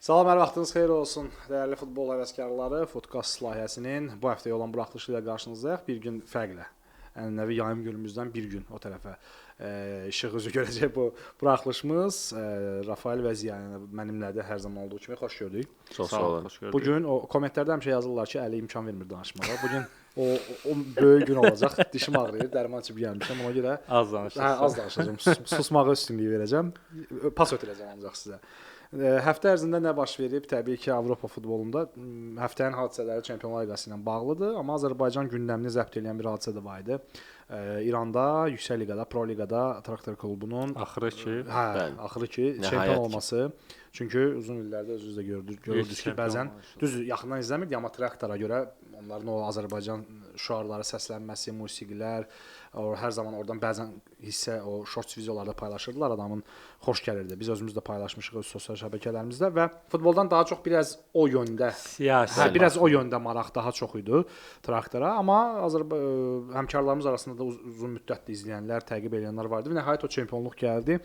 Salam, hər vaxtınız xeyir olsun, dəyərli futbol həvəskarları. Foodcast layihəsinin bu həftəyə olan buraxılışı ilə qarşınızdayıq. Bir gün fərqlə. Ənənəvi yayım günümüzdən bir gün o tərəfə işıq üzü görəcək bu buraxılışımız. Rafael və Ziya mənimlədir hər zaman olduğu kimi. Xoş gördük. Çox sağ olun. Xoş gördük. Bu gün o kommentlərdə həmişə yazırlar ki, Əli imkan vermir danışmağa. Bu gün o böyük gün olacaq. Dişim ağrıyır, dərman içib gəlmişəm. Ona görə az danışacağam. Hə, az danışacağam. Susmağa üstünlüyü verəcəm. Pas ötürəcəm ancaq sizə. Həftə ərzində nə baş verib? Təbii ki, Avropa futbolunda həftənin hadisələri Çempionlar Liqası ilə bağlıdır, amma Azərbaycan gündəmini zəbt edən bir hadisə də var idi. İranda, Yüksək Liqada, Pro Liqada Traktor klubunun axırı ki çempion olması. Çünki uzun illərdə özünüz də görürdünüz ki, bəzən düzdür, yaxından izləmirdik, amma Traktora görə onların o Azərbaycan şüarları səslənməsi, musiqilər, o hər zaman oradan bəzən hissə o shorts videolarda paylaşırdılar, adamın xoş gəlirdi. Biz özümüz də paylaşmışıq öz sosial şəbəkələrimizdə və futboldan daha çox biraz o yöndə siyasi, biraz o yöndə maraq daha çox idi Traktora, amma həmkarlarımız arasında da uzun müddətdir izləyənlər, təqib edənlər vardı və nəhayət o çempionluq gəldi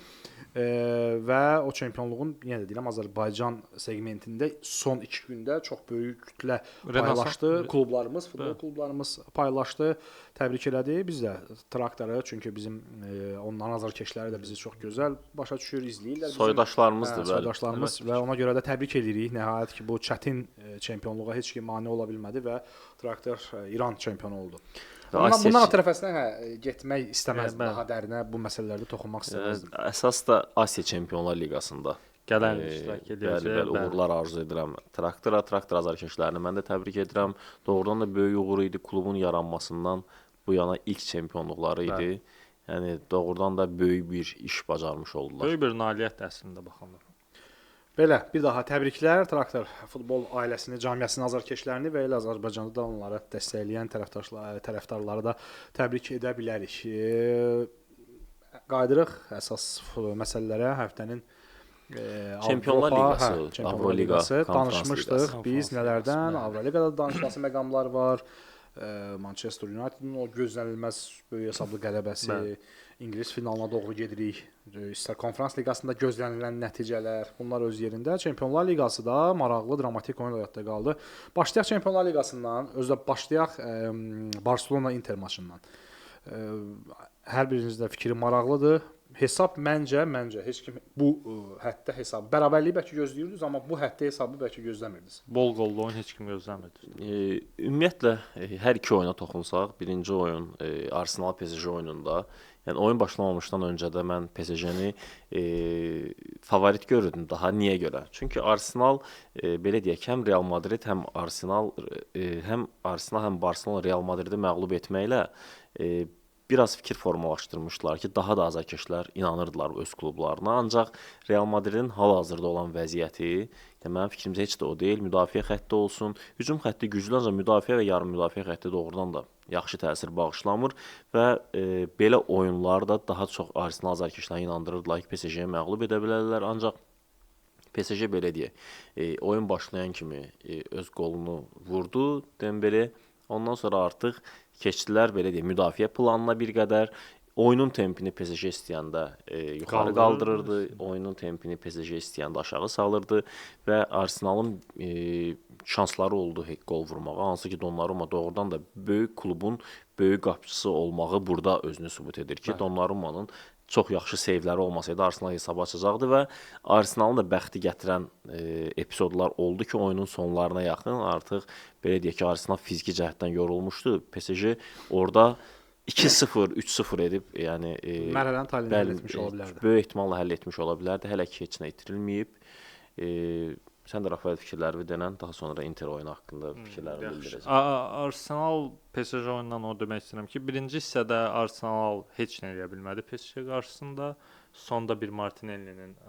və o çempionluğun, yenə də deyirəm, Azərbaycan segmentində son 2 gündə çox böyük kütlə paylaşdı. Klublarımız, futbol klublarımız paylaşdı, təbrik elədi. Biz də Traktoru, çünki bizim onların azarkeşləri də bizi çox gözəl başa düşür, izləyirlər. Bizim soydaşlarımızdır, bəli. Soydaşlarımız və ona görə də təbrik edirik. Nəhayət ki, bu çətin çempionluğa heç kim mane ola bilmədi və Traktor İran çempionu oldu. Bundan o tərəfəsinə getmək istəməzdim, daha dərinə bu məsələlərdə toxunmaq istəməzdim. Əsas da Asiya Çempionlar Liqasında gələn iştirak edəcək. Bəli, uğurlar arzu edirəm Traktora, Traktor azarkeşlərini mən də təbrik edirəm. Doğrudan da böyük uğur idi klubun yaranmasından bu yana ilk çempionluqları idi. Yəni doğrudan da böyük bir iş bacarmış oldular. Böyük bir nailiyyət əslində baxanda. Belə, bir daha təbriklər Traktor futbol ailəsini, camiasının azarkeşlərini və elə Azərbaycanda da onları dəstəkləyən tərəfdarları da təbrik edə bilərik. Qayıdırıq əsas məsələlərə, həftənin Çempionlar Liqası, Avroliqa danışmışdıq. Biz nələrdən? Avroliqada danışılası məqamlar var. Manchester United'ın o gözlənilməz böyük hesablı qələbəsi, İngilis finalına doğru gedirik. İstər Konfrans Liqasında gözlənilən nəticələr, bunlar öz yerində. Çempionlar Liqası da maraqlı, dramatik oyun yadda qaldı. Başlayaq Çempionlar Liqasından, özü də başlayaq Barcelona-Inter maçından. Hər birinizdə fikri maraqlıdır. Hesab məncə heç kim bu həddə hesabı, bərabərliyi bəlkə gözləyirdiniz, amma bu həddə hesabı bəlkə gözləmirdiniz. Bol qollu oyun heç kim gözləmirdi. Ümumiyyətlə hər iki oyuna toxunsaq, birinci oyun Arsenal PSG oyununda, yəni oyun başlamamışdan öncə də mən PSG-ni favorit görürdüm daha. Niyə görə? Çünki Arsenal belə deyək, həm Real Madrid, həm Arsenal, həm Barcelona Real Madridi məğlub etməklə biraz fikir formalaşdırmışdılar ki, daha da azarkeşlər inanırdılar öz klublarına. Ancaq Real Madridin hal-hazırda olan vəziyyəti, yəni mənim fikrimcə heç də o deyil. Müdafiə xətti olsun, hücum xətti güclü, ancaq müdafiə və yarım müdafiə xətti doğrudan da yaxşı təsir bağışlamır və belə oyunlarda daha çox Arsenal azarkeşlərini inandırırdılar ki, PSG-ni məğlub edə bilərlər. Ancaq PSG belə deyək, oyun başlayan kimi öz qolunu vurdu Dembele. Ondan sonra artıq keçdilər, belə deyək, müdafiə planına bir qədər. Oyunun tempini PSG istəyəndə yuxarı qaldırırdı, oyunun tempini PSG istəyəndə aşağı salırdı və Arsenalın şansları oldu qol vurmağa. Hansı ki, Donnarumma doğrudan da böyük klubun böyük qapıçısı olmağı burada özünü sübut edir ki, Donnarummanın çox yaxşı seyvləri olmasaydı Arsenal hesabı açacaqdı və Arsenalın da bəxti gətirən epizodlar oldu ki, oyunun sonlarına yaxın artıq belə deyək ki, Arsenal fiziki cəhətdən yorulmuşdu. PSG orada 2-0, 3-0 edib, yəni mərhələni taleyini həll etmiş ola bilərdi. Böyük ehtimalla həll etmiş ola bilərdi. Hələ ki heç nə itirilməyib. Sən də Rafael fikirlərini denən, daha sonra Inter oyunu haqqında fikirlərimi bildirəcəm. Arsenal PSG oyunundan o demək istəyirəm ki, birinci hissədə Arsenal heç nə eləyə bilmədi PSG qarşısında. Sonda bir Martinellinin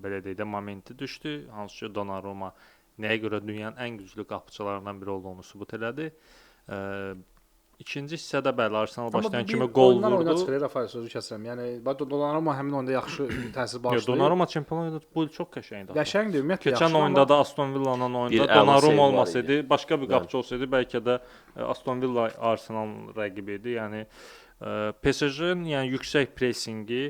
belə deyək də momenti düşdü, hansı ki Donnarumma nəyə görə dünyanın ən güclü qapıçılarından biri olduğunu sübut elədi. İkinci hissədə bəli Arsenal başlayan kimi qol vurdu. Oyundan oyuna çıxır, Rafael, sözü kəsirəm. Yəni Donnarumma həmin oyunda yaxşı təsir bağışlayır. Donnarumma Çempionlar Liqasında bu il çox qəşəngdir. Qəşəngdir, ümumiyyətlə. Keçən oyunda da Aston Villa'nın oyunda Donnarumma olmasaydı, başqa bir qapıçı olsaydı, bəlkə də Aston Villa Arsenalın rəqibi idi. Yəni PSG-nin yəni yüksək pressinqi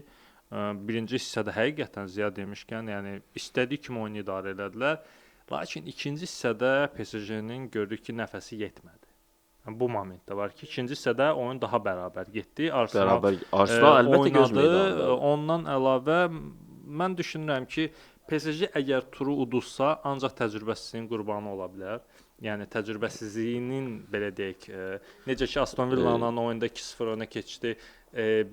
birinci hissədə həqiqətən Ziya demişkən, yəni istədiyi kimi oyunu idarə elədilər. Lakin ikinci hissədə PSG-nin gördük ki, nəfəsi yetmədi. Yəni, bu momentdə var ki, ikinci hissədə oyun daha bərabər getdi. Arsenal Arsenal əlbəttə ki, öz meydanında. Ondan əlavə mən düşünürəm ki, PSG əgər turu uduzsa, ancaq təcrübəsizliyin qurbanı ola bilər. Yəni təcrübəsizliyinin belə deyək, necə ki Aston Villa-la oyunda 2-0 önə keçdi,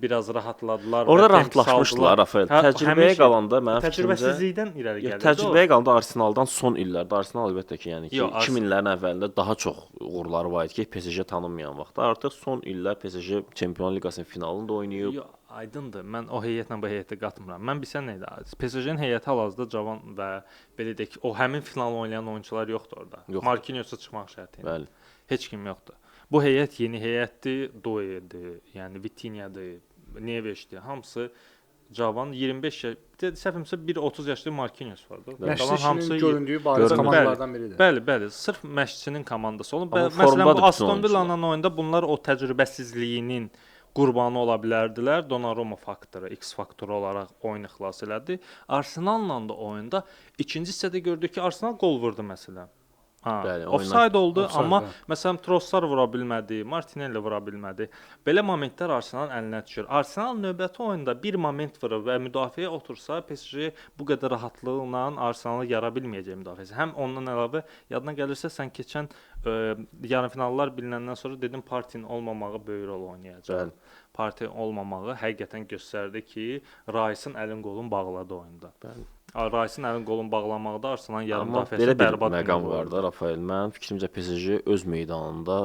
biraz rahatladılar. Orada rahatlaşmışdılar Rafael. Təcrübəyə qalanda mənim fikrimcə təcrübəsizlikdən irəli gəlir. Təcrübəyə qalanda Arsenaldan son illərdə Arsenal əlbəttə ki, yəni ki 2000-lərin əvvəlində daha çox uğurları var idi ki, PSG tanınmayan vaxtda. Artıq son illər PSG Çempionlar Liqasının finalını da oynayıb. Yox, aydındır. Mən o heyətlə bu heyəti qatmıram. Mən bilsən nə idi? PSG-nin heyəti hal-hazırda cavan və belə deyək, o həmin final oynayan oyunçular yoxdur orada. Marquinhos-a çıxmaq şərti ilə. Bəli. Heç kim yoxdur. Bu heyət yeni heyətdir, Doué-dir, yəni Vitinha-dır, Neves-dir. Hamısı cavan 25 yaş. Səhvimsə 1.30 yaşlı Marquinhos vardı. Qalan hamısı göründüyü bariz komandalardan biridir. Bəli, bəli. Sırf məşqçinin komandası olub. Məsələn, bu Aston Villa-nın oyunda bunlar o təcrübəsizliyinin qurbanı ola bilərdilər. Donnarumma faktoru, X faktoru olaraq oyunu xilas elədi. Arsenal'la da oyunda ikinci hissədə gördük ki, Arsenal qol vurdu məsələn. Ha, bəli, offside oldu, offside, amma məsələn Trossard vura bilmədi, Martinelli vura bilmədi. Belə momentlər Arsenalın əlinə düşür. Arsenal növbəti oyunda bir moment vurur və müdafiəyə otursa, PSG bu qədər rahatlıqla Arsenalı yara bilməyəcək müdafiəsi. Həm ondan əlavə yadına gəlirsə sən keçən yarımfinallar bilinəndən sonra dedim Partinin olmamağı böyük rol oynayacaq. Bəli. Parti olmamağı həqiqətən göstərdi ki, Rice-ın əlin qolun bağladı oyunda. Bəli. Rice-ın əlin qolun bağlamaqda Arsenalın yarım müdafiəsi belə bir bərbad məqam var da Rafael. Mənim fikrimcə PSG öz meydanında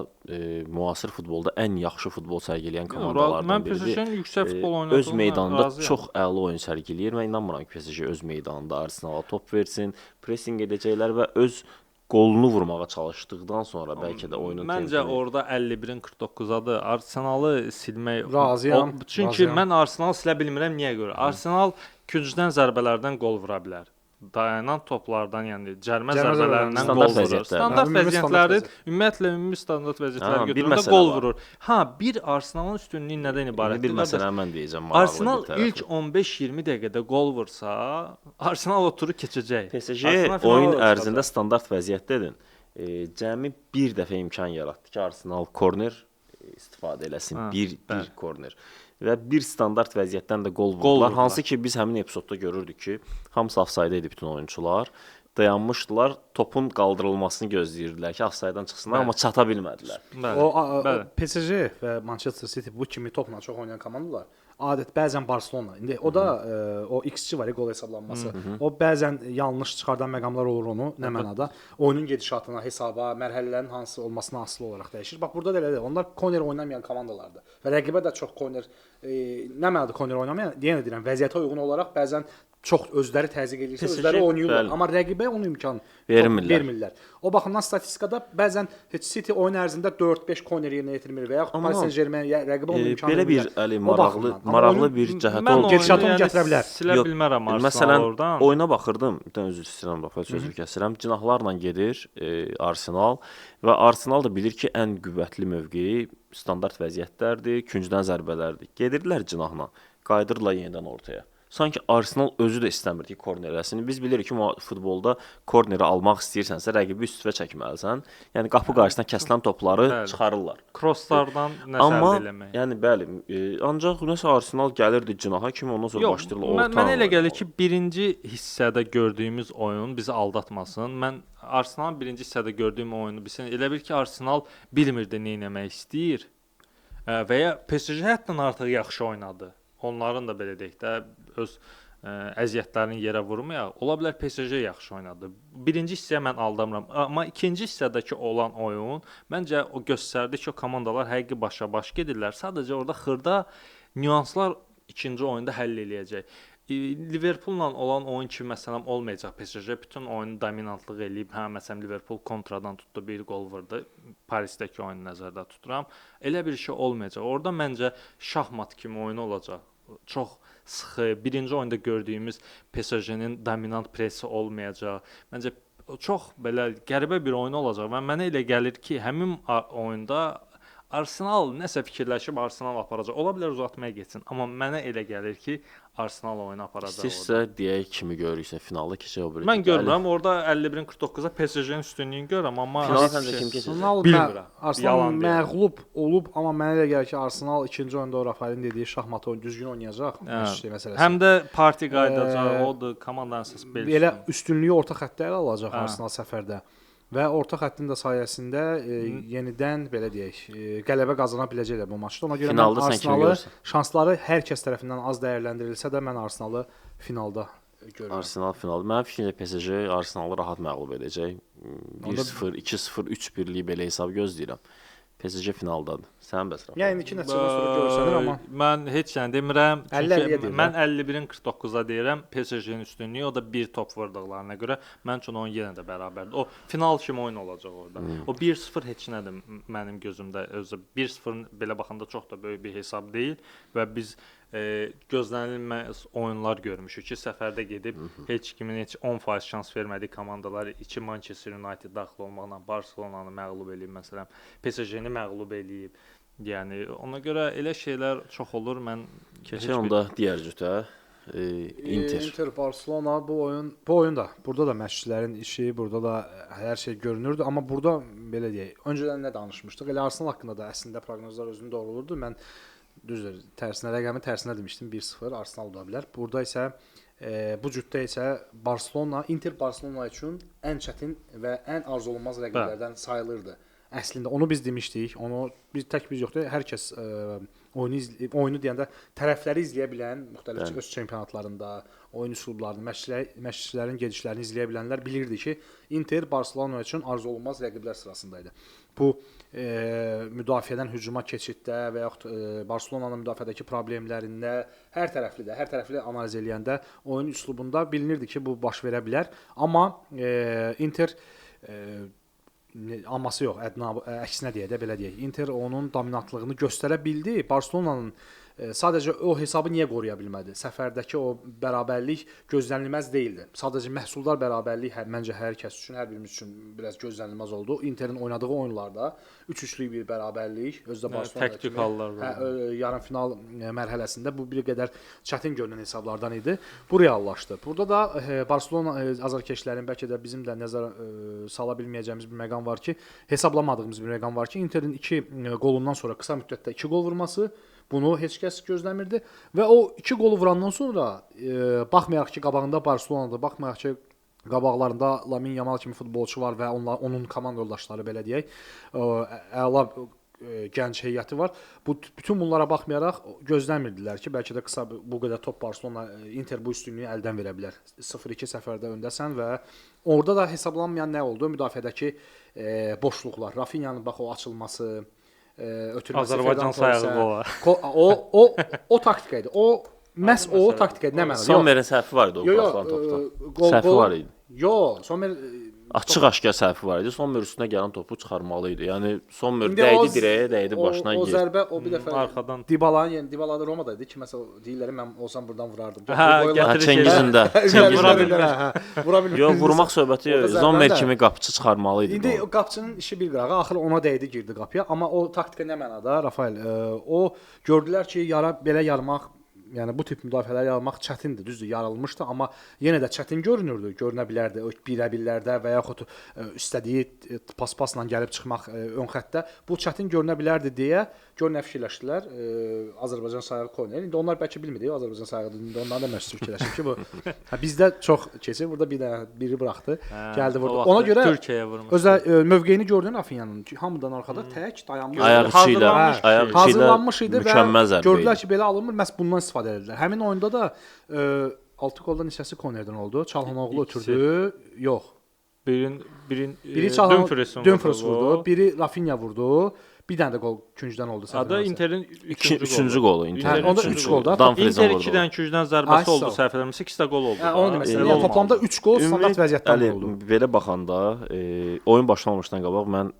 müasir futbolda ən yaxşı futbol sərgiləyən komandalardan mən biridir. Mən PSG-nin yüksək futbol oynadığına öz meydanında razıyam. Çox əla oyun sərgiləyir. Mən inanmıram ki, PSG öz meydanında Arsenala top versin, pressing edəcəklər və öz qolunu vurmağa çalışdıqdan sonra bəlkə də oyunun məncə tempini... orada 51-in 49-adır. Arsenalı silmək razıyam. Çünki razıyam. Mən Arsenalı silə bilmirəm niyə görə. Arsenal küncdən zərbələrdən qol vura bilər. Dayanan toplardan, yəni cərmə zərbələrindən qol vurur. Standart vəziyyətləri, ümumiyyətlə ümumi standart vəziyyətləri götürəndə qol vurur. Ha, bir Arsenalın üstünlüyü nədən ibarətdir? Bir məsələni mən deyəcəm maraqlı Arsenal bir tərəfi. İlk 15-20 dəqiqədə qol vursa, Arsenal o turu keçəcək. PSG oyun ərzində standart vəziyyət dedin. Cəmi bir dəfə imkan yaratdı ki, Arsenal korner istifadə eləsin. Ha, bir korner. Və bir standart vəziyyətdən də qol vurdular. Hansı ki biz həmin epizodda görürdük ki, hamısı ofsayda idi bütün oyunçular. Dayanmışdılar, topun qaldırılmasını gözləyirdilər ki, ofsaydan çıxsınlar, amma çata bilmədilər. Bəli, O PSG və Manchester City bu kimi topla çox oynayan komandalar. Adət bəzən Barcelona. İndi o da o XG var ya, qol hesablanması. O bəzən yanlış çıxardan məqamlar olur onu nə mənada. Oyunun gedişatına, hesaba, mərhələlərin hansı olmasına asılı olaraq dəyişir. Bax burada da elədir. Onlar korner oynamayan komandalardır. Və rəqibə də çox korner nə mənada korner oynamayan, yenə deyirəm, vəziyyətə uyğun olaraq bəzən çox özləri təzyiq eləyirsə, özləri oynayırlar, bəli. Amma rəqibə onu imkan vermirlər. O baxımdan statistikada bəzən heç City oyun ərzində 4-5 korner yerinə yetirmir və yaxud Paris Saint-Germain rəqibə onu imkan belə bir əli maraqlı bir cəhət oldu. Gedişatı onu gətirə bilər. Silə bilmərəm Arsenal məsələn, oradan. Oyuna baxırdım, bir dənə üzr istəyirəm, Rafael, sözü kəsirəm. Cinahlarla gedir Arsenal və Arsenal da bilir ki, ən qüvvətli mövqeyi standart vəziyyətlərdir, küncdən zərbələrdir. Gedirdilər cinahla, qayıdırdılar yenidən ortaya. Sanki Arsenal özü də istəmir ki, korner eləsin. Biz bilirik ki, futbolda korneri almaq istəyirsənsə, rəqibi üst-üstə çəkməlisən. Yəni qapı qarşısına kəsilən topları çıxarırlar. Crosslardan nəsə əldə eləmək. Yəni bəli, ancaq nəsə Arsenal gəlirdi cinaha kimi, ondan sonra başlayırlar orta. Mənə elə gəlir ki, birinci hissədə gördüyümüz oyun bizi aldatmasın. Mən Arsenalın birinci hissədə gördüyüm oyunu bilsin. Elə bil ki, Arsenal bilmirdi nə etmək istəyir və ya PSG hətta artıq yaxşı oynadı. Onların da belə deyək də öz əziyyətlərini yerə vurmayaq. Ola bilər PSG yaxşı oynadı. Birinci hissəyə mən aldamıram. Amma ikinci hissədəki olan oyun məncə o göstərdi ki, o komandalar həqiqi başa-baş gedirlər. Sadəcə orada xırda nüanslar ikinci oyunda həll eləyəcək. Liverpool'la olan oyun kimi məsələn olmayacaq. PSG bütün oyunu dominantlıq eləyib. Hə, məsələn Liverpool kontradan tutdu, bir qol vurdu. Parisdəki oyunu nəzərdə tuturam. Elə bir şey olmayacaq. Orada məncə şahmat kimi oyunu olacaq. Çox sıxı. Birinci oyunda gördüyümüz PSG-nin dominant pressi olmayacaq. Məncə çox belə qəribə bir oyun olacaq və mənə elə gəlir ki, həmin oyunda Arsenal nəsə fikirləşib Arsenal aparacaq. Ola bilər uzatmaya getsin, amma mənə elə gəlir ki, Arsenal oyunu aparacaq orada. Sizsə deyək kimi görürsən finalda keçəcək o biri. Mən görmürəm. Orada 51-in 49-a PSG-nin üstünlüyünü görürəm, amma finala səncə kim keçəcək? Bilmirəm. Arsenal məğlub olub, amma mənə elə gəlir ki, Arsenal ikinci oyunda o Rafaelin dediyi şahmat oyunu düzgün oynayacaq. Məsələsi. Həm də parti qayıdacaq, odur, komandanın əsas bel. Elə üstünlüyü orta xəttdə ələ alacaq Arsenal səfərdə. Və orta xəttin də sayəsində yenidən belə deyək, qələbə qazana biləcəklər bu maçda. Ona görə finalda mən Arsenalı şansları hər kəs tərəfindən az dəyərləndirilsə də mən Arsenalı finalda görürəm. Arsenal finalda. Mənim fikrimcə PSG Arsenalı rahat məğlub edəcək. 1-0, 2-0, 3-1-lik belə hesab gözləyirəm. PSG finaldadır. Sən bəs Rafa. Yəni indiki nəticədən sonra görsənir amma mən heç nə demirəm. Çünki mən 51-in 49-a deyirəm. PSG-nin üstünlüyü, o da bir top vurduqlarına görə mən üçün onun yenə də bərabərdir. O final kimi oyun olacaq orada. O 1-0 heç nədir mənim gözümdə. Özü 1-0 belə baxanda çox da böyük bir hesab deyil və biz gözlənilməz oyunlar görmüşük ki, səfərdə gedib heç kimin heç 10% şans vermədiyi komandalar, iki Manchester United daxil olmaqla Barcelonanı məğlub eləyib məsələn, PSG-ni məğlub eləyib. Yəni ona görə elə şeylər çox olur. Mən keçək onda digər cütə. Inter Barcelona bu oyun da burada da məşqçilərin işi, burada da hər şey görünürdü, amma burada belə deyək, öncədən nə danışmışdıq? Elə Arsenal haqqında da əslində proqnozlar özünü doğrulurdu. Mən düzdür, tərsinə rəqəmi tərsinə demişdim, 1-0 Arsenal ola bilər. Burada isə bu cütdə isə Barcelona, Inter Barcelona üçün ən çətin və ən arzuolunmaz rəqiblərdən sayılırdı. Əslində onu biz demişdik, onu biz tək biz yoxdur, hər kəs oyunu deyəndə tərəfləri izləyə bilən, müxtəlif öz çempionatlarında oyun üsullarını, məşqçilərin gedişlərini izləyə bilənlər bilirdi ki, Inter Barcelona üçün arzuolunmaz rəqiblər sırasındaydı. Bu müdafiədən hücuma keçiddə və yaxud Barcelonanın müdafiədəki problemlərində hər tərəfli analiz eləyəndə oyun üslubunda bilinirdi ki, bu baş verə bilər. Amma Inter aması yox, əksinə deyə də belə deyək. Inter onun dominantlığını göstərə bildi. Barcelonanın sadəcə o hesabı niyə qoruya bilmədi? Səfərdəki o bərabərlik gözlənilməz deyildi. Sadəcə məhsuldar bərabərlik məncə hər kəs üçün, hər birimiz üçün biraz gözlənilməz oldu. Interin oynadığı oyunlarda 3-3-lük bir bərabərlik, özü də Barcelona kimi yarım final mərhələsində bu bir qədər çətin görünən hesablardan idi. Bu reallaşdı. Burada da Barcelona azarkeşlərin bəlkə də bizim də nəzər sala bilməyəcəyimiz bir məqam var ki, hesablamadığımız bir məqam var ki, Interin 2 qolundan sonra qısa müddətdə 2 qol vurması, bunu heç kəs gözləmirdi və o 2 qolu vurandan sonra baxmayaraq ki, qabağında Barcelona'da, baxmayaraq ki, qabaqlarında Lamine Yamal kimi futbolçu var və onun komanda yoldaşları belə deyək, əla gənc heyəti var. Bu bütün bunlara baxmayaraq gözləmirdilər ki, bəlkə də qısa bu qədər top Barcelona, Inter bu üstünlüyü əldən verə bilər. 0-2 səfərdə öndəsən və orada da hesablanmayan nə oldu? Müdafiədəki boşluqlar, Rafinha'nın bax o açılması, ötürməsi, Azərbaycan sayağı qola. O taktika idi. O məhz o taktika idi. Nə mənada? Sommerin səhvi var idi o buraxılan topda. Səhvi var idi. Yox, Sommer açıq-aşkar səhvi var idi. Sommer üstünə gələn topu çıxarmalı idi. Yəni Sommer dəydi dirəyə, dəydi başına girdi. O zərbə o bir dəfə arxadan Dybala'nın, yəni Dybala da Romada idi ki, məsələn deyirlər mən olsam burdan vurardım. Çengizin də. Vura bilmir, hə. Vura bilmir. Yox, vurmaq söhbəti yox. Sommer kimi qapıçı çıxarmalı idi. İndi o qapıçının işi bir qırağa, axır ona dəydi, girdi qapıya. Amma o taktika nə mənada, Rafael? O gördülər ki, yara belə yarmaq, yəni bu tip müdafiələr yarmaq çətindir, düzdür, yarılmışdı, amma yenə də çətin görünürdü, görünə bilərdi o birəbirlərdə və yaxud istədiyi pas-pasla gəlib çıxmaq ön xəttdə. Bu çətin görünə bilərdi deyə gör nə fikirləşdilər. Azərbaycan sayağı koyun. İndi onlar bəlkə bilmir, Azərbaycan sayağıdır. İndi onlar da məşqçi fikirləşir ki, bu hə, bizdə çox keçir. Burada bir dənə biri buraxdı, gəldi vurdu. Ona görə Türkiyəyə vurmuşdu. Özə mövqeyini gördün Rafinha'nın. Hamıdan arxada tək dayanmış. Ayaqçı ilə hazırlanmış idi və gördülər ki, belə alınmır, məhz bundan istifadə edildilər. Həmin oyunda da 6 qoldan neçəsi kornerdən oldu? Çalhanoğlu ötürdü. Yox. Biri Dumfries vurdu, biri Rafinha vurdu. Bir dənə də qol küncdən oldu. Adı Interin üçüncü qolu. Interin onda 3 qol da. Inter 2 dənə küncdən zərbəsi oldu səhv eləmirəmsə, ikisi də qol oldu. Hə, onu demək istəyirəm. Toplamda 3 qol standart vəziyyətdən oldu. Belə baxanda, oyun başlamamışdan qabaq mən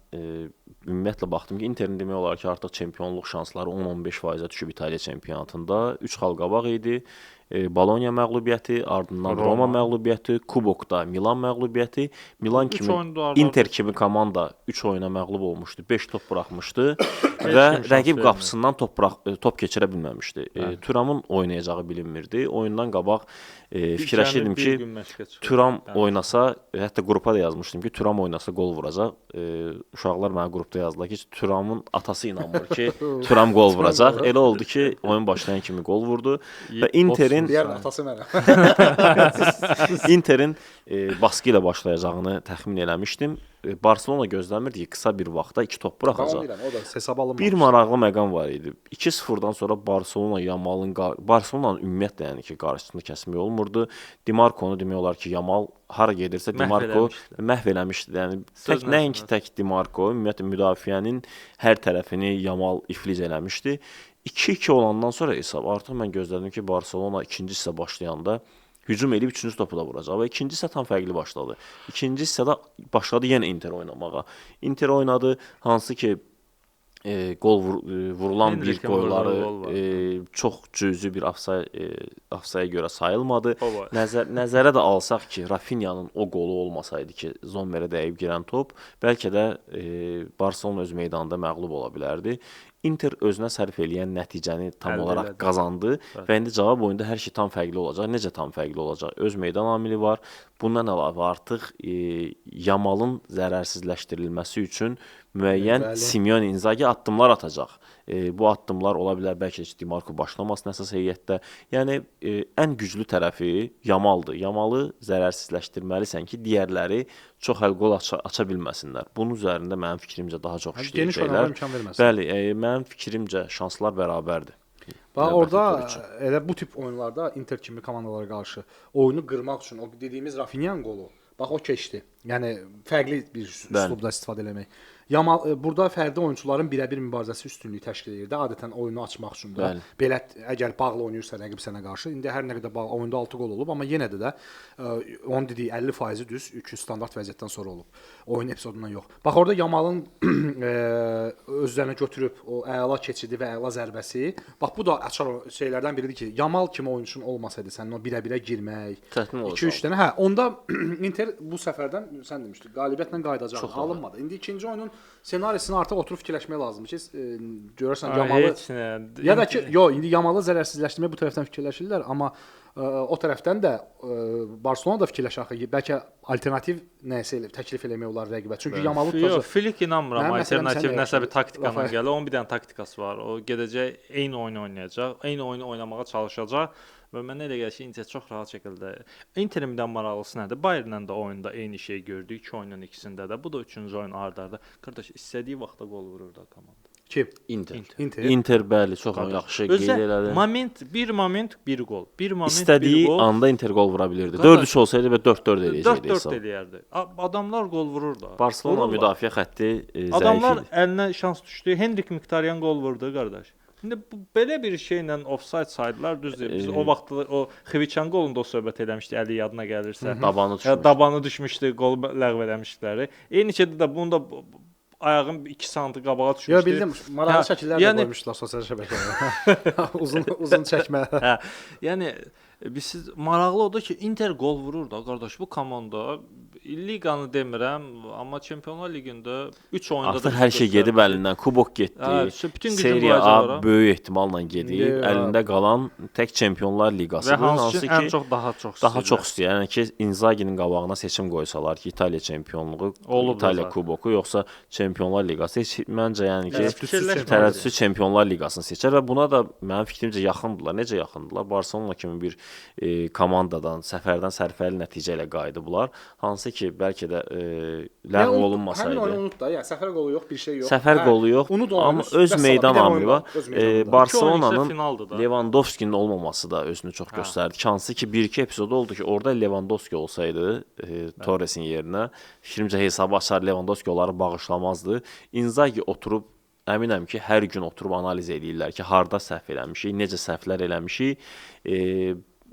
ümumiyyətlə baxdım ki, Interin demək olar ki, artıq çempionluq şansları 10-15%-ə düşüb İtaliya çempionatında. 3 xal qabaq idi. Bologna məğlubiyyəti, ardından Roma məğlubiyyəti, Kubokda Milan məğlubiyyəti. Milan kimi Inter kimi komanda 3 oyuna məğlub olmuşdu, 5 top buraxmışdı və rəqib qapısından top keçirə bilməmişdi. Thuramın oynayacağı bilinmirdi. Oyundan qabaq fikirləşirdim ki, Thuram oynasa, hətta qrupa da yazmışdım ki, Thuram oynasa qol vuracaq. Uşaqlar mənə qrupda yazdılar ki, Thuramın atası inanmır ki, Thuram qol vuracaq. Elə oldu ki, oyun başlayan kimi qol vurdu və Interin atası mənə. Interin baskı ilə başlayacağını təxmin eləmişdim. Barselona gözləmirdi ki, qısa bir vaxtda 2 top buraxacaq. O da hesaba alınmamış. Bir maraqlı məqam var idi. 2-0-dan sonra Barselona Yamalın Barselonanın ümumiyyətlə yəni ki, qarşısını kəsmək olmurdu. Di Marconu demək olar ki, Yamal hara gedirsə Di Marco məhv eləmişdi. Yəni tək nəinki tək Di Marco, ümumiyyətlə müdafiənin hər tərəfini Yamal iflic eləmişdi. 2-2 olandan sonra hesab artıq mən gözlədim ki, Barselona ikinci hissə başlayanda hücum eləyib üçüncü topu da vuracaq və ikinci hissə tam fərqli başladı. İkinci hissədə başladı yenə Inter oynamağa. Inter oynadı, hansı ki qol vurulan bir qolları çox cüzi bir ofsaya görə sayılmadı. Nəzərə də alsaq ki, Rafinha'nın o qolu olmasaydı ki, Zommerə dəyib girən top, bəlkə də Barselona öz meydanında məğlub ola bilərdi. Inter özünə sərf eləyən nəticəni tam olaraq qazandı və indi cavab oyunda hər şey tam fərqli olacaq. Necə tam fərqli olacaq? Öz meydan amili var. Bundan əlavə artıq Yamalın zərərsizləşdirilməsi üçün müəyyən Simeone Inzaghi addımlar atacaq. Bu addımlar ola bilər, bəlkə də Di Marco başlamasın əsas heyətdə. Yəni ən güclü tərəfi Yamaldır. Yamalı zərərsizləşdirməlisən ki, digərləri çox əl qol aça bilməsinlər. Bunun üzərində mənim fikrimcə daha çox işləyəcəklər. Bəli, mənim fikrimcə şanslar bərabərdir. Bax orada elə bu tip oyunlarda Inter kimi komandalara qarşı oyunu qırmaq üçün o dediyimiz Rafinha'nın qolu, bax o keçdi. Yəni fərqli bir üslubda istifadə eləmək. Yamal burada fərdi oyunçuların birəbir mübarizəsi üstünlüyü təşkil edirdi. Adətən oyunu açmaq üçün də. Belə əgər bağlı oynayırsa rəqib sənə qarşı, indi hər nə qədər bağlı oyunda 6 qol olub, amma yenə də onun dediyi 50%-i düz 3 standart vəziyyətdən sonra olub. Oyun epizodundan yox. Bax orada Yamalın özlərinə götürüb o əla keçidi və əla zərbəsi. Bax bu da açar şeylərdən biridir ki, Yamal kimi oyunçunun olmasaydı sənin o birə-birə girmək, 2-3 dənə, hə, onda Inter bu səfərdən sən demişdin, qalibiyyətlə qayıdacaq, alınmadı. İndi ikinci oyunun ssenarisini artıq oturub fikirləşmək lazımdır ki, görürsən Yamalı ya da ki, yox, indi Yamalı zərərsizləşdirməyə bu tərəfdən fikirləşirlər, amma o tərəfdən də Barselona da fikirləşir axı, bəlkə alternativ nəsə təklif eləmək olar rəqibə. Çünki Yamalı tutacaq. Yox, Flick inanmıram alternativ nəsə bir taktikanla gəlir. Onun bir dənə taktikası var. O gedəcək, eyni oyunu oynayacaq, eyni oyunu oynamağa çalışacaq. Və mənə elə gəlir ki, Inter çox rahat şəkildə. Interin bir də maraqlısı nədir? Bayernlə də oyunda eyni şeyi gördük, iki oyunun ikisində də. Bu da üçüncü oyun ard-arda. Qardaş, istədiyi vaxtda qol vurur da komanda. Kim? Inter. Inter bəli, çox yaxşı qeyd elədi. Moment, bir moment, bir qol. Bir moment, İstədiyi bir qol. Anda Inter qol vura bilirdi. 4-3 olsaydı və 4-4 eləyəcəkdi. 4-4 eləyərdi. Adamlar qol vurur da. Barselona müdafiə xətti zəif idi. Adamlar əlinə şans düşdü. Henrik Mkhitaryan qol vurdu, qardaş. İndi bu belə bir şeylə offside saydılar, düzdür. Biz o vaxt o Xviçan qolunda o söhbət eləmişdik, əli yadına gəlirsə. Dabanı düşmüşdü. Dabanı düşmüşdü, qolu ləğv eləmişdilər. Eyni şeydə də bunu da ayağım 2 sm qabağa düşmüşdü. Yo, bildim. Maraqlı şəkillər də qoymuşdular sosial şəbəkələrə. Uzun çəkmə. Hə. Yəni biz maraqlı odur ki, Inter qol vurur da qardaş, bu komanda liqanı demirəm, amma Çempionlar Liqində 3 oyunda artıq hər şey gedib əlindən. Kubok getdi. Hə, Serie A böyük ehtimalla gedib. Əlində qalan tək Çempionlar Liqasıdır. Hansı ki ən çox daha çox istəyir. Daha çox istəyir. Yəni ki, Inzaghi'nin qabağına seçim qoysalar ki, İtaliya çempionluğu, olub İtaliya kuboku yoxsa Çempionlar Liqası, heç məncə yəni ki, tərəddüdsüz Çempionlar Liqasını seçər və buna da mənim fikrimcə yaxındılar. Necə yaxındılar? Barselona kimi bir komandadan, səfərdən sərfəli nəticə ilə qayıdıblar. Hansı ki, bəlkə də ləğv olunmasaydı. Həmin oyunu unut da, yəni səfər qolu yox, bir şey yox. Səfər qolu yox, amma öz meydan amili var. Barselonanın Lewandowski'nin olmaması da özünü çox göstərdi. Ki, hansı ki, bir-iki epizod oldu ki, orada Lewandowski olsaydı Torres'in yerinə, fikrimcə hesabı açar, Lewandowski onları bağışlamazdı. Inzaghi oturub, əminəm ki, hər gün oturub analiz eləyirlər ki, harda səhv eləmişik, necə səhvlər eləmişik.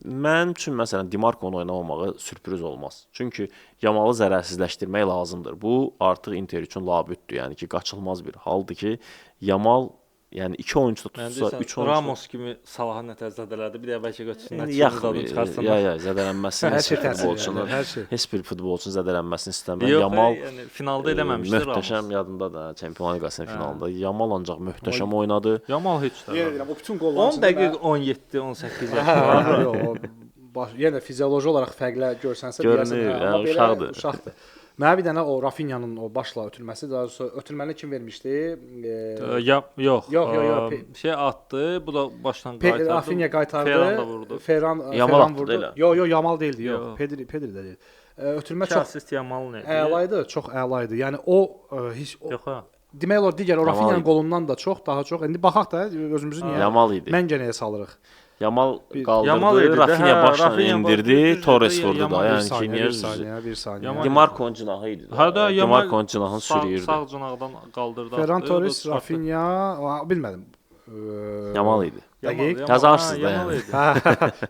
Mənim üçün, məsələn, Di Marco'nun oynamamağı sürpriz olmaz. Çünki Yamalı zərərsizləşdirmək lazımdır. Bu, artıq Inter üçün labüddür. Yəni ki, qaçılmaz bir haldır ki, Yamal Yəni 2 oyunçu da tutsa, 3 oyunçu. Ramos kimi Salahı nə tər zədələdi. Bir də bəlkə götürsünlər, zadını çıxartsınlar. Ya, zədələnməsini hər şey futbolçunun, hər şey. Heç bir futbolçunun zədələnməsini istəmirəm. Yamal yəni finalda eləməmişdi Ramos. Möhtəşəm yadında da Çempionlar Liqasının finalında. Yamal ancaq möhtəşəm oynadı. Yamal heç də. Yenə deyirəm, o bütün qolların 10 dəqiq 17, 18 yaşı var. Yox, o yenə fizioloji olaraq fərqlər görsənsə deyərsən, amma belə uşaqdır. Mənə bir dənə o Rafinhanın o başla ötürməsi, daha doğrusu ötürməni kim vermişdi? Yox. Şey atdı, bu da başdan qaytardı. Rafinha qaytardı. Ferran da vurdu. Ferran vurdu. Yox, Yamal deyildi, yox. Pedri də deyil. Ötürmə çox assist Yamalın idi. Əla idi, çox əla idi. Yəni o heç yox ha. Demək olar digər o Rafinhanın qolundan da çox, daha çox. İndi baxaq da özümüzü niyə Yamal idi. Mən gənəyə salırıq. Yamal qaldırdı, Rafinha başla indirdi, Torres vurdu da. Yəni ki, niyə? Bir saniyə. Dimarco'nun cinahı idi. Hə də Dimarco'nun cinahını sürüyürdü. Sağ cinahdan qaldırdı. Ferran Torres, Rafinha, bilmədim. Yamal idi. Dəqiq. Yazarsınız da yəni.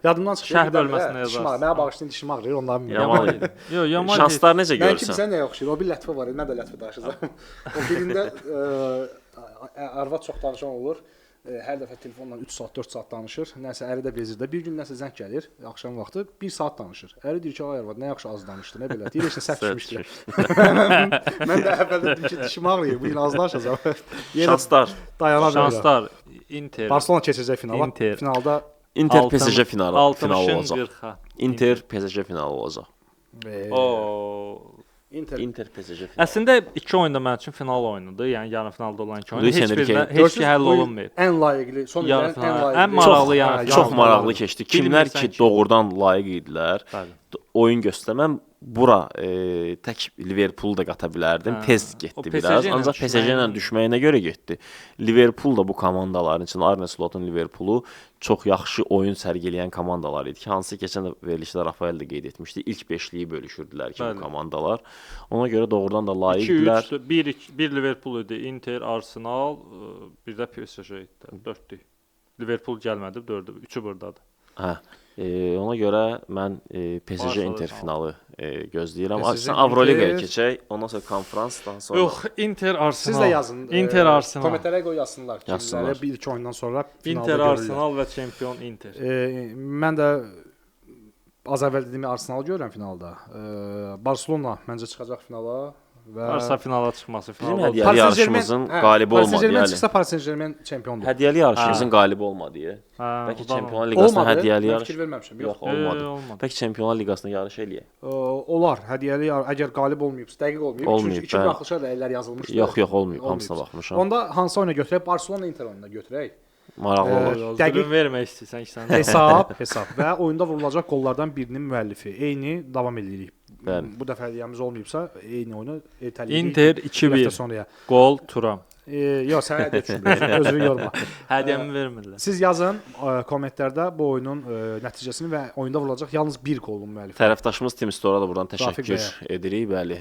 Yadımdan çıxdı. Şərh bölməsinə yazarsınız. Mənə bağışlayın, dişim ağrıyır, onları bilmirəm. Yamal idi. Yox, Yamal. Şanslar necə görürsən? Mən kimsə nəyə oxşayır? O bir lətifə var idi, mən də lətifə danışacağam. O birində arvad çox danışan olur. Hər dəfə telefonla 3 saat, 4 saat danışır. Nəsə əri də bezir də. Bir gün nəsə zəng gəlir, axşam vaxtı 1 saat danışır. Əri deyir ki, ay arvad, nə yaxşı az danışdı, nə belə. Deyir, heç nə səhv düşmüşdü. Mən də əvvəl dedim ki, dişim ağrıyır, bu gün az danışacağam. Şanslar. Dayana bilmirəm. Şanslar. Inter. Barcelona keçəcək finala. Inter. Finalda Inter PSG finalı olacaq. Inter PSG finalı olacaq. O Inter PSG finalı. Əslində iki oyun da mənim üçün final oyunudur. Yəni yarım finalda olan iki oyun. Heç birinə heç ki həll olunmayıb. Ən layiqli, son illərin ən layiqli. Ən maraqlı yəni. Çox maraqlı keçdi. Kimlər ki doğrudan layiq idilər. Oyun göstərməm. Bura tək Liverpoolu da qata bilərdim. Tez getdi biraz. Ancaq PSG ilə düşməyinə görə getdi. Liverpool da bu komandaların içində Arne Slotun Liverpoolu çox yaxşı oyun sərgiləyən komandalar idi ki, hansı keçən verilişdə Rafael də qeyd etmişdi. İlk beşliyi bölüşürdülər ki, bu komandalar. Ona görə doğrudan da layiqdilər. 2-3, 1-2, 1 Liverpool idi, Inter, Arsenal, bir də PSG idi. 4-dür. Liverpool gəlmədi, 4-dür. 3-ü burdadır. Hə. Ona görə mən PSG Inter finalı gözləyirəm. Sən Avroliqaya keçək, ondan sonra konfrans, daha sonra. Yox, Inter Arsenal. Siz də yazın. Inter Arsenal. Kommentlərə qoy yazsınlar. Kimləri bir-iki oyundan sonra finalda Inter görürlər. Arsenal və çempion Inter. Mən də az əvvəl dediyim Arsenalı görürəm finalda. Barcelona məncə çıxacaq finala. Və Barsa finala çıxması, Bizim finalda hədiyyəli yarışımızın qalibi Paris olmadı. Saint-Germain çıxsa Paris Saint-Germain çempiondur. Hədiyyəli yarışımızın qalibi olmadı. Bəlkə Çempionlar Liqasına hədiyyəli yarış. Fikir verməmişəm. Yox, olmadı. Bəlkə Çempionlar Liqasına yarış eləyək. Olar. Hədiyyəli əgər qalib olmayıbsa, dəqiq olmayıb. Çünki iki buraxılışa da əllər yazılmışdı. Yox, yox, olmayıb. Hamısına baxmışam. Onda hansı oyuna götürək? Barcelona Inter oyununa götürək. Maraqlı olar. Dəqiq vermək istəyirsən ki, sən. Hesab, hesab və oyunda vurulacaq qollardan birinin müəllifi. Eyni davam eləyirik. Bəli. Bu dəfə hədiyyəmiz olmayıbsa, eyni oyunu ertələyirik. Inter 2-1. Qol Turam. Yox, sənə hədiyyə düşünmürəm. Özünü yorma. Hədiyyəmi vermirlər. Siz yazın kommentlərdə bu oyunun nəticəsini və oyunda vurulacaq yalnız bir qolun müəllifi. Tərəfdaşımız Team Store-a da buradan təşəkkür edirik. Bəli,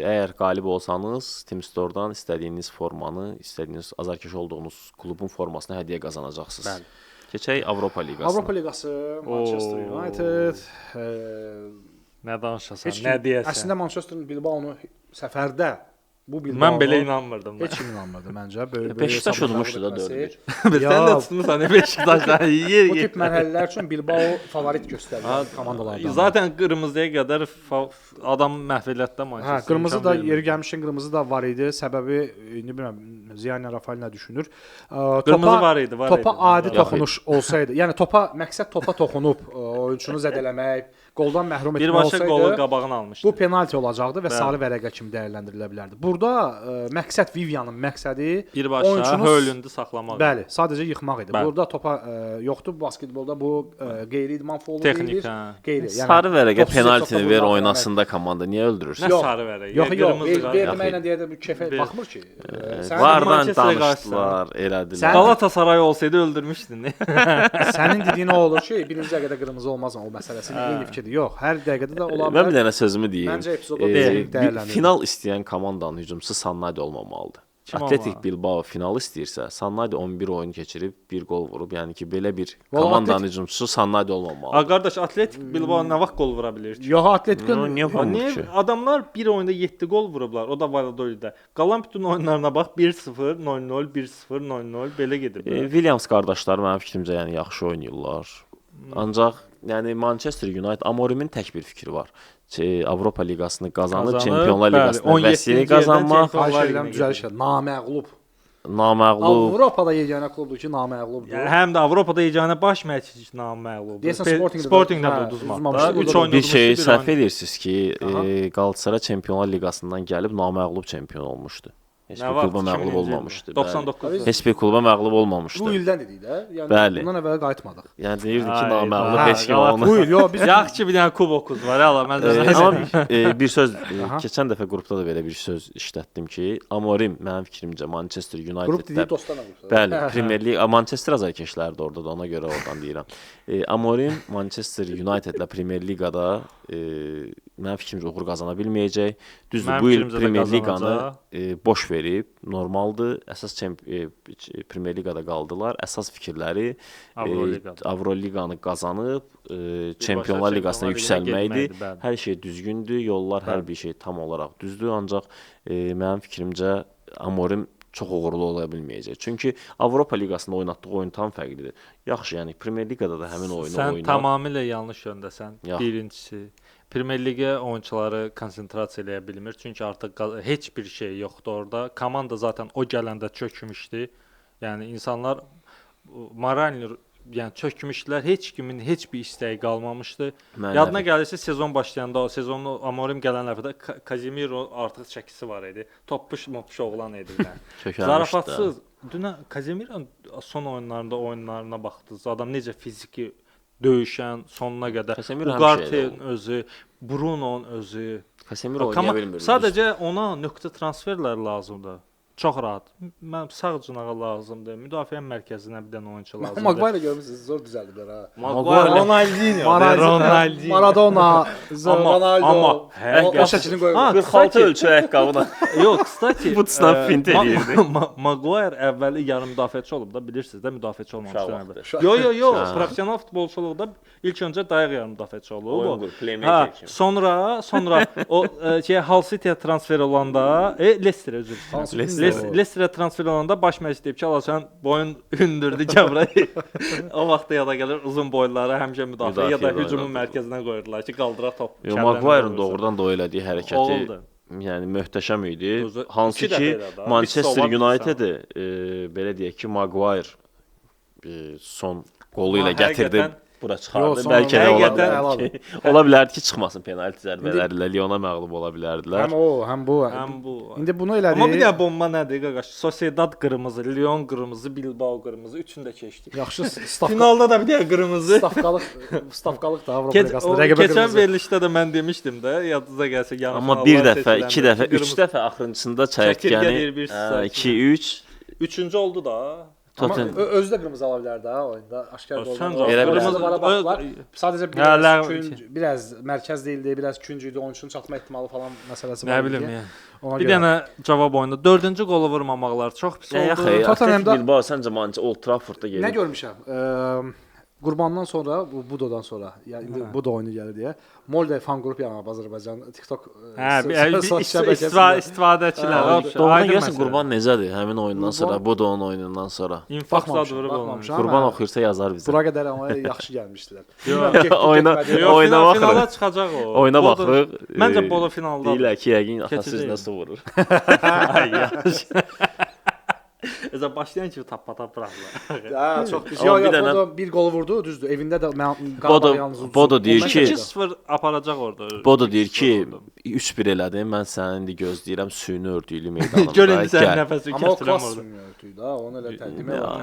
əgər qalib olsanız, Team Store-dan istədiyiniz formanı, istədiyiniz azarkeş olduğunuz klubun formasını hədiyyə qazanacaqsınız. Bəli. Keçək Avropa Liqasına. Avropa Liqası, Manchester United. Nə danışasan, nə deyəsən? Əslində Manchesterin Bilbaonu səfərdə bu Bilbao. Mən belə inanmırdım. Heç kim inanmırdı məncə. Böyük Beşiktaş udmuşdu da 4-1. Sən də tutmusan Beşiktaşdan. Bu tip mərhələlər üçün Bilbao favorit göstərilən komandalardan. Zaten qırmızıya qədər adam məhv elətdi Manchester. Hə, qırmızı da yeri gəlmişkən qırmızı da var idi. Səbəbi indi bilmirəm Ziyanla Rafael nə düşünür. Qırmızı var idi, var idi. Topa adi toxunuş olsaydı, yəni topa məqsəd topa toxunub oyunçunu zədələmək, qoldan məhrum etmək olsaydı, birbaşa qolu qabağına almışdı. Bu penalti olacaqdı və sarı vərəqə kimi dəyərləndirilə bilərdi. Burada məqsəd Vivianın məqsədi birbaşa Hölündü saxlamaq. Bəli, sadəcə yıxmaq idi. Bəli. Burada topa yoxdur. Basketbolda bu qeyri-idman faulu texnik, deyilir. Qeyri, yəni sarı vərəqə penaltini ver oynasında komanda. Niyə öldürürsən? Nə sarı vərəqə? Yox, yox, verməklə deyə də bu kefə baxmır ki. Vardan danışdılar, elədilər. Galatasaray olsaydı öldürmüşdün. Sənin dediyin o olur ki, birinci dəqiqədə qırmızı olmaz o məsələsinin eyni fikirdir. Yox, hər dəqiqədə də ola bilər. Mən bir dənə sözümü deyim. Məncə epizodu dəyərləndirir. Final istəyən komandanın hücumçusu Sannadi olmamalıdır. Atletik Bilbao final istəyirsə, Sannadi 11 oyun keçirib 1 qol vurub. Yəni ki, belə bir komandanın hücumçusu Sannadi olmamalıdır. A qardaş, Atletik Bilbao nə vaxt qol vura bilir ki? Yox, Atletikon niyə vurmur ki? Adamlar bir oyunda 7 qol vurublar. O da Valladoliddə. Qalan bütün oyunlarına bax 1-0, 0-0, 1-0, 0-0 belə gediblər. Williams qardaşları mənim fikrimcə yəni yaxşı oynayırlar. Ancaq yəni Manchester United Amorimin tək bir fikri var. Avropa Liqasını qazanıb, Çempionlar Liqasına vəsiqə qazanmaq. Xahiş edirəm düzəliş elə. Naməğlub. Naməğlub. Avropada yeganə klubdur ki, naməğlubdur. Yəni, həm də Avropada yeganə baş məşqçi naməğlubdur. Sportingdə də uduzmadı. 3 oyun bir şey səhv edirsiniz ki, Galatasaray Çempionlar Liqasından gəlib naməğlub çempion olmuşdu. Heç bir kluba məğlub olmamışdı. 99. Heç bir kluba məğlub olmamışdı. Bu ildən dedik də. Yəni bəli. Bundan əvvəl qayıtmadıq. Yəni deyirdik ki, naməğlub heç kim olmadı. Bu il yox, biz yaxşı ki bir dənə kubokuz var hələ mən də. Amma bir söz keçən dəfə qrupda da belə bir söz işlətdim ki, Amorim mənim fikrimcə Manchester United-də qrup dedik dostlarla qrupda. Bəli, Premier League, Manchester azarkeşləri də orada da ona görə oradan deyirəm. Amorim Manchester United-lə Premier Liqada mənim fikrimcə uğur qazana bilməyəcək. Düzdür, bu il Premier Liqanı boş verib, normaldır. Əsas Premier Liqada qaldılar. Əsas fikirləri Avroliqanı qazanıb, Çempionlar Liqasına yüksəlməkdir. Hər şey düzgündür, yollar, hər bir şey tam olaraq düzdür. Ancaq mənim fikrimcə Amorim çox uğurlu ola bilməyəcək. Çünki Avropa Liqasında oynatdığı oyun tam fərqlidir. Yaxşı, yəni Premier Liqada da həmin oyunu sən oynar. Sən tamamilə yanlış yöndəsən. Birincisi, Premier Liqə oyunçuları konsentrasiya eləyə bilmir. Çünki artıq heç bir şey yoxdur orada. Komanda zaten o gələndə çökmüşdü. Yəni insanlar moralni yəni çökmüşdülər. Heç kimin heç bir istəyi qalmamışdı. Mənəvi. Yadına gəlirsə sezon başlayanda o sezonu Amorim gələn dəfədə Casemiro artıq çəkisi var idi. Toppuş moppuş oğlan idi yəni. Zarafatsız. Dünən Casemiro son oyunlarında oyunlarına baxdınız. Adam necə fiziki döyüşən sonuna qədər. Ugarte'nin özü, Bruno'nun özü. Casemiro oynaya bilmir. Sadəcə ona nöqtə transferlər lazımdır. Çox rahat. Mənim sağ cınağa lazımdır. Müdafiə mərkəzinə bir dənə oyunçu lazımdır. Maguire görmüsünüz, zor düzəldiblər ha. Maguire, Ronaldinho, Ronaldinho, Maradona, Ronaldo. Amma o şəklini qoyublar. 46 ölçü ayaqqabına. Yox, kstati. Bu snap fint eləyirdi. Maguire əvvəli yarım müdafiəçi olub da, bilirsiniz də, müdafiəçi olmamışdı. Yo, yo, yo, professional futbolçuluqda ilk öncə dayaq yarım müdafiəçi olub. Hə, sonra o şey Hull City-yə transfer olanda, Leicester-ə üzr istəyirəm. Leicesterə transfer olanda baş məşqçi deyib ki, ala sən boyun hündürdü gəl. O vaxt yada gəlir uzun boyluları həmişə müdafiə ya da hücumun mərkəzinə qoyurdular ki, qaldıra top. Maguire'ın doğrudan da o elədiyi hərəkəti yəni möhtəşəm idi. Hansı ki Manchester United-i belə deyək ki, Maguire son qolu ilə gətirdi. Bura çıxardı. Bəlkə də ola bilərdi ki, ola bilərdi ki, çıxmasın penalti zərbələri ilə Lyona məğlub ola bilərdilər. Həm o, həm bu. Həm bu. İndi bunu elədi. Amma bir də bomba nədir qaqaş? Sociedad qırmızı, Lyon qırmızı, Bilbao qırmızı, üçünü də keçdik. Yaxşı stavka. Finalda da bir də qırmızı. Stavkalıq da Avropa Liqasında rəqibə qırmızı. Keçən verilişdə də mən demişdim də, yadınıza gəlsə yarım Amma bir dəfə, iki dəfə, üç dəfə axırıncısında çəkirgəni 2 3 üçüncü oldu da. Amma özü də qırmızı ala bilərdi ha oyunda. Aşkar oldu. Elə qırmızı vara baxdılar. Sadəcə biraz künc, biraz mərkəz deyildi, biraz künc idi. Oyunçunun çatma ehtimalı falan məsələsi var. Nə bilim ya. Bir dənə cavab oyunda 4-cü qolu vurmamaqlar çox pis oldu. Tottenham'da Bilbao səncə Manchester Old Traffordda gedir. Nə görmüşəm? Qurbandan sonra, bu Budodan sonra, yəni indi Budo oyunu gəlir deyə, Molde fan qrup yaranıb Azərbaycan TikTok sosial istifadəçilər. Doğrudan görəsən Qurban necədir həmin oyundan sonra, Budo'nun oyunundan sonra? İnfarkt vurub olmuş. Qurban oxuyursa yazar bizə. Bura qədər amma yaxşı gəlmişdilər. Oyuna baxırıq. Finala çıxacaq o. Oyuna baxırıq. Məncə Bodo finalda. Deyirlər ki, yəqin atası üzünə su vurur. Ay yaxşı. Özə başlayan kimi tap-tap buraxdılar. Hə, çox pis. Yox, yox, Bodo bir qol vurdu, düzdür. Evində də Qarabağ yalnız uddu. Bodo deyir ki, 2-0 aparacaq orada. Bodo deyir ki, 3-1 elədim. Mən səni indi gözləyirəm süni örtüklü meydanında. Gör indi sənin nəfəsi Amma o kəsirəm klas orada. süni örtüyü də, onu elə təqdim olar.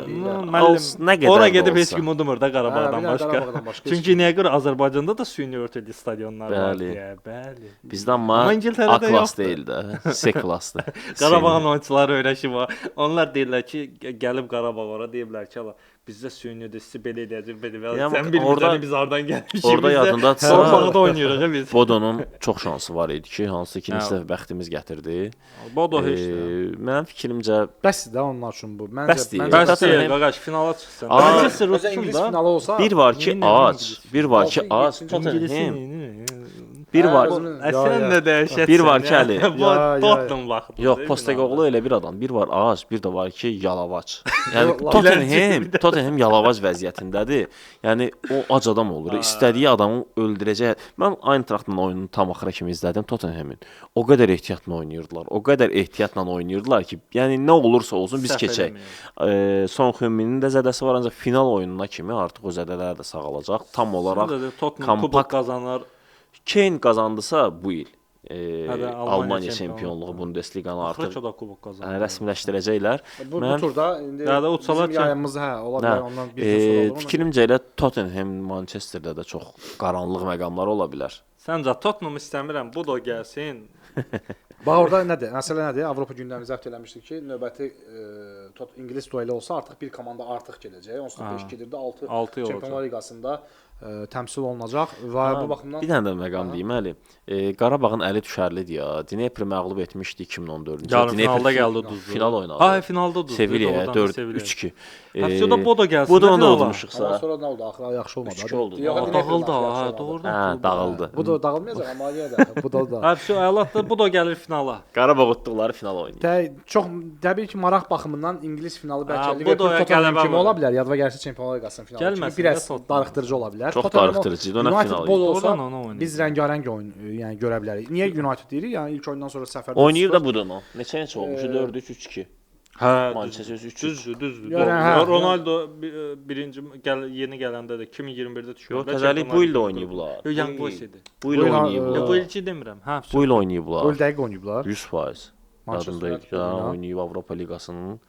Nə qədər Ora gedib heç kim udmur da Qarabağdan başqa. Çünki niyə görə Azərbaycanda da süni örtülü stadionlar var deyə. Bəli. Bizdə amma A klass deyil də, C klassdır. Qarabağın oyunçuları öyrəşib var. Onlar deyirlər ki, gəlib Qarabağ ora deyiblər ki, ala Bizdə süni də sizi belə eləyəcək, belə belə. Yəni, Sən bilmirsən orada- biz hardan gəlmişik. Orada yadındadısa Torpaqda oynayırıq biz. Bodonun çox şansı var idi ki, hansı ki Hə. neçə dəfə bəxtimiz gətirdi. Bodo heç də. Mənim fikrimcə Bəsdir də onlar üçün bu. Məncə Bəs deyil. məncə Bəs deyil, Tottenham- qaqaş finala çıxsın. Aa, Manchester Özə utsun İngilis da. finalı olsa bir var ki Yemin ac, İngilis. bir var ki Altı, ac, yedinci Tottenham. İngilisin. Bir var. Sən nə dəhşətsən. Bir var ki, Əli. Bu Ya, ya. Tottenham vaxtı. Yox, Postecoglou elə bir adam. Bir var ac, bir də var ki yalavac. Yəni Yox, Tottenham yalavac vəziyyətindədir. Yəni o ac adam olur. İstədiyi adamı öldürəcək. Mən Eintracht'ın oyununu tam axıra kimi izlədim Tottenham'in. O qədər ehtiyatla oynayırdılar. O qədər ehtiyatla oynayırdılar ki, yəni nə olursa olsun biz Səhv keçək. eləməyək. Son Heung-min'in də zədəsi var, ancaq final oyununa kimi artıq o zədələr də sağalacaq. Tam olaraq Tottenham kubok kompakt qazanar. Kane qazandısa bu il Hə də, Almaniya Almaniya çempionluğu, Bundesliqanı Axırı artıq ki o da kubok qazanar. rəsmiləşdirəcəklər. Bu, bu Mən- turda indi Daha da utsalar bizim ki- yayımızda hə ola bilər Hə, ondan bir gün sonra olur. Ona Fikrimcə elə Tottenham Manchesterdə də çox qaranlıq məqamlar ola bilər. Səncə Tottenham istəmirəm, bu da gəlsin. Bax orada nədir? Məsələ nədir? Avropa gündəmi zəbt eləmişdik ki, növbəti İngilis dueli olsa artıq bir komanda artıq gələcək. Onsuz da Ha. 5 gedirdi, 6 6 olacaq. Çempionlar Liqasında təmsil olunacaq və bu baxımdan Bir dənə də məqam deyim Əli. Qarabağın əli düşərlidir ya. Dnepr məğlub etmişdi 2014-cü. Yarım finalda gəldi uduzdu. Final oynadı. Ay finalda uduzdu. Sevilliyaya doğrudan da Sevilliyaya. 4-3-2. Həftədə Bodo gəlsin. Bu da nə onu finala? udmuşuqsa. Amma sonra nə oldu? Axırı yaxşı olmadı. 3-2 oldu. Yox, Aa, Dnepr dağıldı axırı yaxşı ha, olmadı. doğrudan. Hə, dağıldı. Bu da dağılmayacaq amma yenə də bu da da. Həbsi əlatdır, bu da gəlir finala. Qarabağ utduqları final oynayır. Çox təbii ki, maraq baxımından İngilis finalı bəlkə Ha, bu Liverpool da Tottenham qələbə kimi vurur. ola bilər. Yadıma gəlirsə Çempionlar Liqasının finalı kimi Gəlməsin biraz də Tottenham. darıxdırıcı ola bilər. Çox Tottenham o- darıxdırıcı idi, o nə United final bol idi. olsa Doğrudan onu oynayır. biz rəngarəng oyun yəni görə bilərik. Niyə United deyirik? Yəni ilk oyundan sonra səfərdə Oynayır da bu da o. Neçə-neçə olmuş? Ee, 4-3 3-2. Hə, Manchester 3-3. Düzdür, düzdür. Yəni, Doğru. hə. Ronaldo birinci gəl yeni gələndə də 2021-də düşüb. Yox, təzəlik bu il də oynayıblar. Yox, Young Boys idi. Bu il Bu il, oynayıblar. Yox, bu ilki demirəm. Hə, Bu il oynayıblar. Öl dəqiq oynayıblar. 100%. Manchester Yadımda United idi. Ha, oyunu. oynayıb Avropa Liqasının.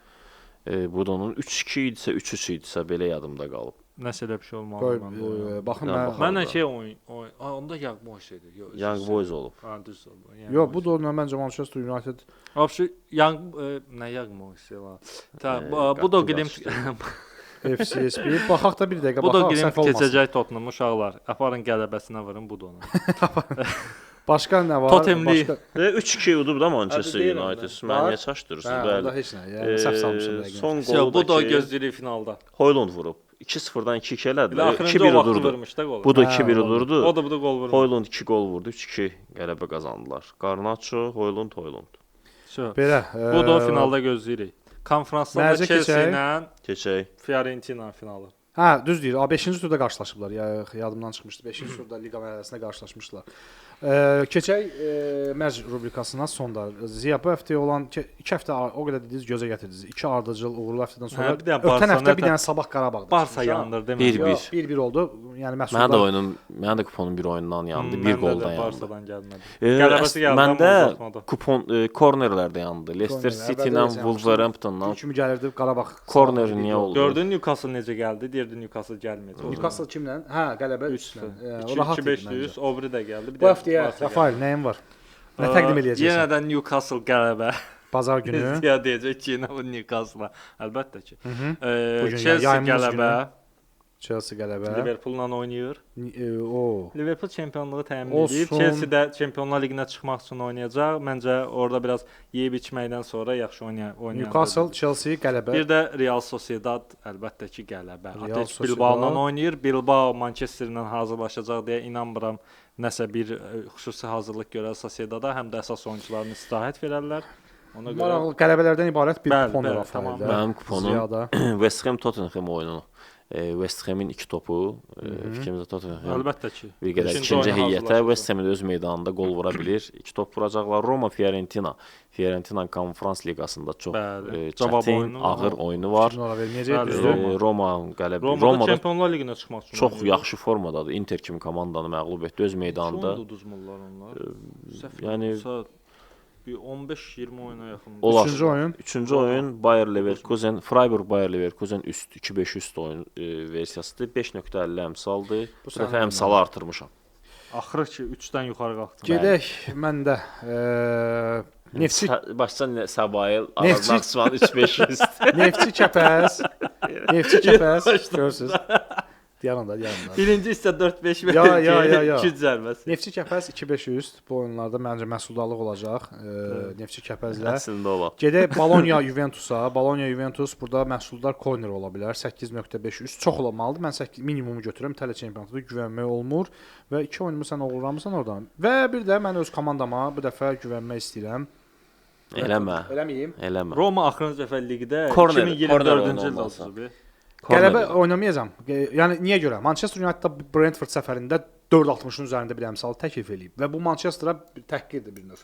Bu da onun 3-2 idisə, 3-3 idisə belə yadımda qalıb. Nəsə elə bir şey olmalı. Qoy, mən də oynayım. baxın Ya, mən baxın. Mənlə şey oyun, oyun. A, onda Young Boys idi. Yox, üzr Young istəyirəm. Boys olub. Ha, düz oldu. Young Yox, bu Boys. da məncə Manchester United Vəbşi Young nə Young Boys la. Ta, bu da qatdı Glimt FCSB. Baxaq da bir dəqiqə bu da baxaq, Glimt səhv olmasın. keçəcək Tottenham uşaqlar. Aparın qələbəsinə vurun bu da ona. Başqa nə var? Totemli. Başqa... 3-2 udub da Manchester Hadi deyirəm United. mən. Mən Var. niyə çaşdırırsınız? Hə, onda Bəli. heç nə. Yəni səhv salmışam yəqin. Son Şey, qolu bu da da ki, gözləyirik finalda. Højlund vurub. 2-0-dan 2-2 Elə elədilər. axırıncı 2-1 o vaxtı udurdu. vurmuş da qolu. Bu da Hə, 2-1 olabilir. udurdu. O da bu da qol vurmuş. Højlund 2 qol vurdu, 3-2 qələbə qazandılar. Garnacho, Højlund, Højlund. Şö. Belə. Bu da finalda gözləyirik. Konfransda da Mərcə Chelsea keçək. ilə Keçək. Fiorentina finalı. Hə, düz deyir. 5-ci turda qarşılaşıblar. Ya yadımdan çıxmışdı. 5-ci turda liqa mərhələsində qarşılaşmışdılar. Keçək mərc rubrikasına sonda. Ziya bu həftəyə olan 2 həftə o qədər dediniz gözə gətirdiniz. 2 ardıcıl uğurlu həftədən sonra Hə, bir dənə ötən Barsa həftə nə bir dənə sabah Qarabağda. Barsa çıxmış, ha. yandırdı Bir- demək. Yox, 1-1 oldu. Yəni Mənə də məhsullar oyunun, mənə də kuponun bir oyundan yandı, bir Məndə də qoldan yandı. Barsadan gəlmədi. Qələbəsi gəldi amma Məndə uzatmada. kupon kornerlərdə yandı. Leicester Kornerlər, City əvvəldə ilə də Wolverhamptondan kimi gəlirdi Qarabağ. korner sabah niyə bir-bir oldu? Gördün Newcastle necə gəldi? Deyirdi Newcastle gəlməyəcək. Newcastle kimlə? Hə, qələbə 3 ilə. O rahat idi 2-5 məncə. 100, o biri də gəldi. Bir Bu də həftəyə Barsa gəldi. Rafael nəyin var? Nə təqdim eləyəcəksən? Yenə də Newcastle qələbə. Bazar günü. Ya deyəcək ki, yenə bu Newcastle. Əlbəttə ki. Bugün Chelsea yayımımız qələbə, Chelsea qələbə. Liverpoolla oynayır. O. Liverpool çempionluğu təmin Olsun. edib. Chelsea də Çempionlar Liqinə çıxmaq üçün oynayacaq. Məncə orada biraz yeyib içməkdən sonra yaxşı oynayan. Newcastle, Chelsea qələbə. Bir də Real Sociedad əlbəttə ki, qələbə. Real Atletico Sociedad. Bilbao-la oynayır. Bilbao Manchesterlə hazırlaşacaq deyə inanmıram. Nəsə bir xüsusi hazırlıq görər Sociedada, həm də əsas oyuncularını istirahət verərlər. Ona görə Maraqlı qələbələrdən ibarət bir Bəli, kupon bəli, Rafaeldə. tamam. Mənim kuponum Ziyada. West Ham Tottenham oyunu. West Ham'in 2 topu, fikrimcə Tottenham əlbəttə ki. bir qədər İkinci ikinci oyuna heyətə hazırlaşacaq. West Ham-in öz meydanında qol vura bilir. 2 top vuracaqlar. Roma Fiorentina. Fiorentina Konfrans Liqasında çox Bəli. Cavab çətin, oyunu ağır oyunu var. Fikrini ora verməyəcək, Bəli, düzdür? Roma. Roma qələbə. Romada Romada Çempionlar Liqinə çıxmaq üçün çox oynayır. yaxşı formadadır. Inter kimi komandanı məğlub etdi öz meydanında. Çox uduzmurlar onlar. Səhv yəni- etmirəmsə, bir 15-20 oyuna yaxın. Olar. Üçüncü oyun. Üçüncü oyun Bayer Leverkusen, Freiburg Bayer Leverkusen üst 2-5 üst oyun versiyasıdır. 5.50 əmsaldır. Bu Bu sənin dəfə əmsalı artırmışam. Axırı ki 3-dən yuxarı qalxdı. Gedək mən də. Neftçi Başdan Səbail, Neftçi- Araz Naxçıvan 3-5 üst. Neftçi Kəpəz. Neftçi Kəpəz görürsüz. Yanında, yanında. Birinci hissə 4-5 Ya, ya, ya, ya. 2 zərbəsi. Neftçi Kəpəz 2-5 üst. Bu oyunlarda məncə məhsuldarlıq olacaq. Neftçi Kəpəzlə. Əslində ola. Gedək Bologna Juventusa. Bologna Juventus burada məhsuldar corner ola bilər. 8.5 üst çox olmalıdır. Mən 8 minimumu götürürəm. İtaliya çempionatında güvənmək olmur və iki oyunumu sən oğurlamısan oradan. Və bir də mən öz komandama bu dəfə güvənmək istəyirəm. Eləmə. Eləməyim. Eləmə. Roma axırıncı dəfə liqdə Corner- corner 2024-cü oyunu ildə olmazsa. uduzub. Qələbə oynamayacağam. Yəni niyə görə? Manchester United-da Brentford səfərində 4.60-ın üzərində bir əmsal təklif eləyib və bu Manchestera bir təhqirdir bir növ.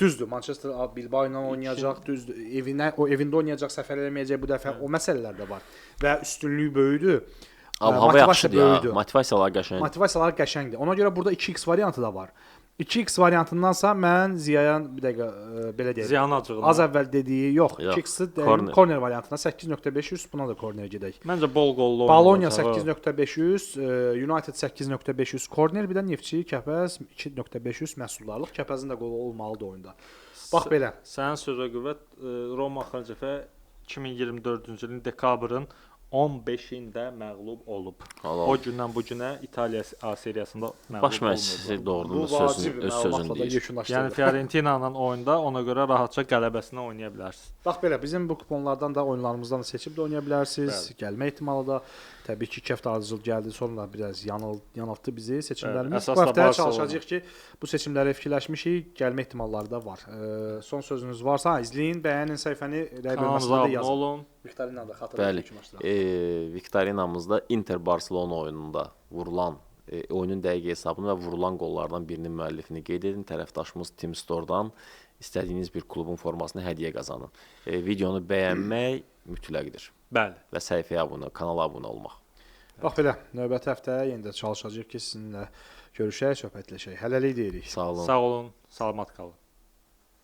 Düzdür, Manchester Bilbao ilə oynayacaq, düzdür, evinə o evində oynayacaq, səfər eləməyəcək bu dəfə. O məsələlər də var və üstünlüyü böyüdü. Hava Motivasiya yaxşıdır ya. böyüdü. Motivasiyalar qəşəng. Motivasiyalar qəşəngdir. Ona görə burada 2x variantı da var. 2x variantındansa mən Ziyayan bir dəqiqə belə deyək. Ziyan acığına. Az əvvəl dediyi yox, Yox, 2x-i corner. corner. corner variantına 8.5 üst, buna da corner gedək. Məncə bol qollu oyun Bologna olacaq. 8.5 üst, United 8.5 üst corner, bir də Neftçi Kəpəz 2.5 üst məhsuldarlıq. Kəpəzin də qolu olmalıdır oyunda. Bax belə. Sənin sözə qüvvət, Roma axırıncı dəfə 2024-cü ilin dekabrın 15-də məğlub olub. Allah. O gündən bu günə İtaliya A seriyasında məğlub Baş məşqçisi olmayıb. doğrudan Bu da vacib sözünü, öz sözünü məlumatla da deyir. Yəni yekunlaşdırılır. Fiorentina ilə oyunda ona görə rahatca qələbəsinə oynaya bilərsiniz. Bax belə bizim bu kuponlardan da oyunlarımızdan da seçib də oynaya bilərsiniz. Bəli. Gəlmə ehtimalı da təbii ki, 2 həftə ardıcıl gəldi, sonra biraz yanıltdı bizi seçimlərimiz. Bəli, əsas Bu da həftə Barselona. çalışacağıq ki, bu seçimləri fikirləşmişik, gəlmə ehtimalları da var. Son sözünüz varsa izləyin, bəyənin səhifəni, rəy Kanalımıza bölməsində də abunə yazın. olun. Viktorina da xatırladıb Bəli. yekunlaşdıraq. Viktorinamızda Inter Barcelona oyununda vurulan oyunun dəqiq hesabını və vurulan qollardan birinin müəllifini qeyd edin. Tərəfdaşımız Team Store-dan istədiyiniz bir klubun formasını hədiyyə qazanın. Videonu bəyənmək mütləqdir Bəli. və səhifəyə abunə, kanala abunə olmaq. Bax belə, növbəti həftə yenə də çalışacağıq ki, sizinlə görüşək, söhbətləşək. Hələlik deyirik. Sağ olun. Sağ olun, salamat qalın.